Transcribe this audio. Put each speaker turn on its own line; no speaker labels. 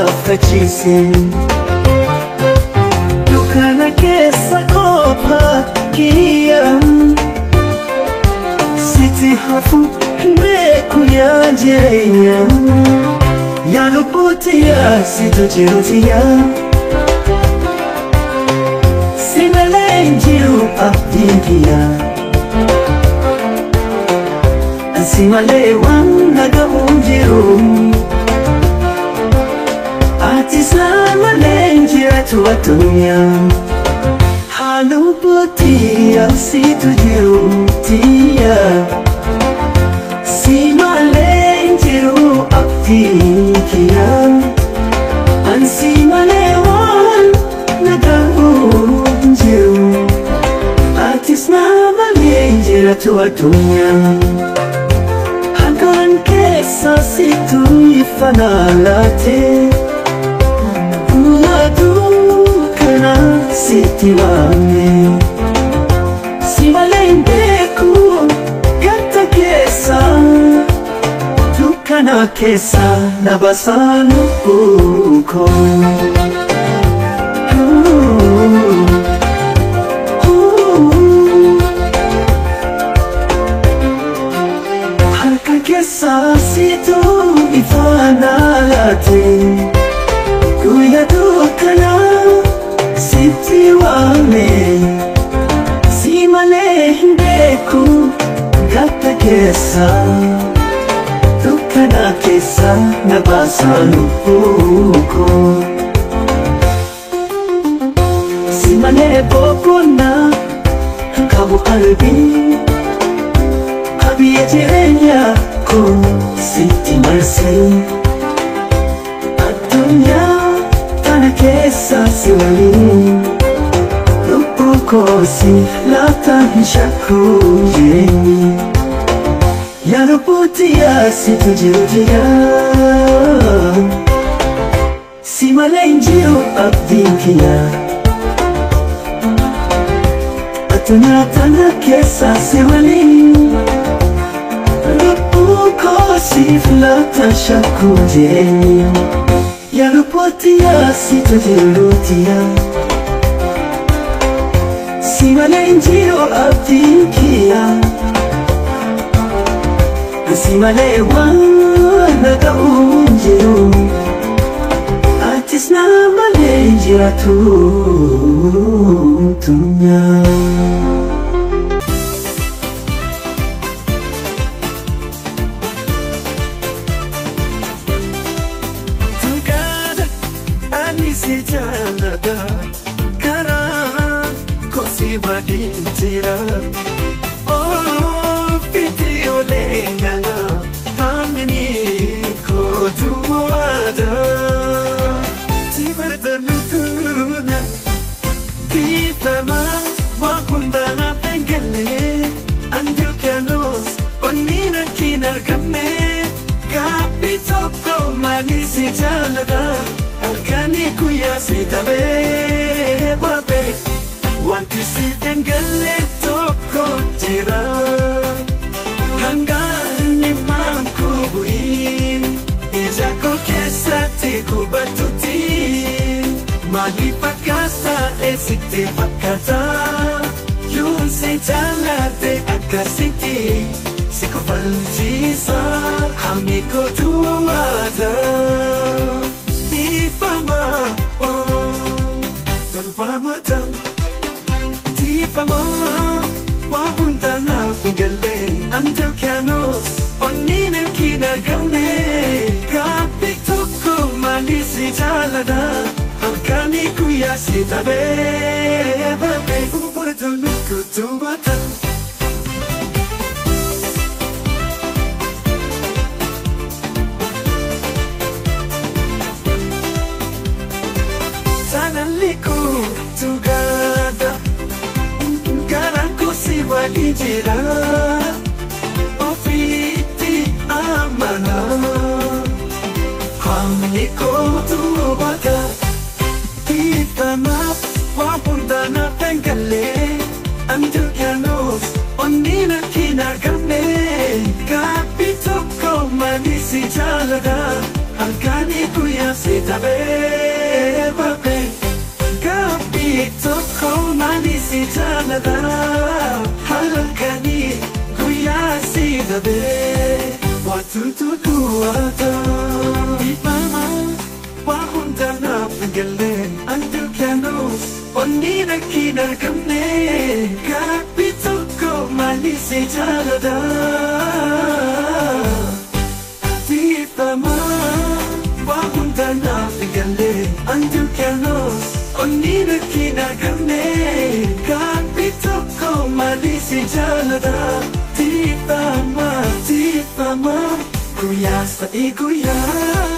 lafa ciise. Dukkana keessa kophaa kiyya sitti hafu beeku yaa jireenya. Yaa lubbuutiyya situ jirutiyya si malee hin jiru abdiin kiyya. Si malee waan nagahu hin jiru. Ati isaan malee hin jiraatu addunyaa. Haa lubbuutiyya situ jirutiyya si malee hin jiru abdiin kiyya. Ansi malee waan nagahu hin jiru. Atis na malee hin jiraatu addunyaa. Halkan keessa situ ifa na laate. Guyyaa kana sitti waame. Si malee hin beeku gata keessa. Dukkana keessa na baasaa lubbuu koo. Halkan keessa situ ifa na laate. Guyyaa dukkana sitti waame. Si malee hin beeku gata keessa. Dukkana keessa na baasaa lubbuu koo. Si malee boqonnaa qabu qalbii. Qabiyyee jireenya koo sitti marsee. Addunyaa tana keessa si waliin. Lubbuu koo si laata hin shakku jireenyi. Yaa lubbuutiyya situ jirutiyya si malee hin jiru abdiin kiyya. Addunyaa tana keessa si waliin. Lubbuu koo siif laata shakku jireenyi. Yaa lubbuutiyya situ jirutiyya si malee hin jiru abdiin kiyya. Si malee waan nagahu hin jiru. Atis na malee hin jiraatu addunyaa.
Tugaadha ani si jaalladha karaa koo si waliin jira. Ofitti olee gala haamni kootu waada. Si barbaadnu dhiifama waan hunda naaf hin galle. Anjilkanos onni nakki hin argamne. Gaaffii tokko maali si jaalladha halkanii guyyaa si dhabee wabe. Wanti si hin galle tokko jira. Hangaan maan kubu'in ija koo keessatti gubatutti. Maaliif akkas ta'e sitti fakkaata? Yoon si jaalladhe akkasitti si kofalchiisa hammi kootu waada. Dhiifama tolfamata dhiifama waan hunda naaf hin galle. Anjilkanos onni nakki hin argamne. Gaaffii tokko maali si jaalladha halkanii guyyaa si dhabee babe. Barbaadnu kutubaata. Jaalalli koo tugaadha garaan koo si waliin jira. Ofitti amana hamni kootu waada. Dhiifama waan hunda naaf hin galle. Anjilkanos onni nakki hin argamne. Gaaffii tokko maali si jaalladha halkanii guyyaa si dhabee babe. Gaabbii tokko malee si jaalladha halkanii guyyaa si dhabee. Waantu duwwaata dhiifama waa hunda naaf hin galle antu kennuus onni rakkin argamne gaabbii tokko malee si jaalladha. Dhiifama waa hunda naaf hin galle antu kennuus onni rakkin argamne gaabbii tokko malee si jaalladha. Dhiifama, dhiifama, guyyaas ta'e guyyaa.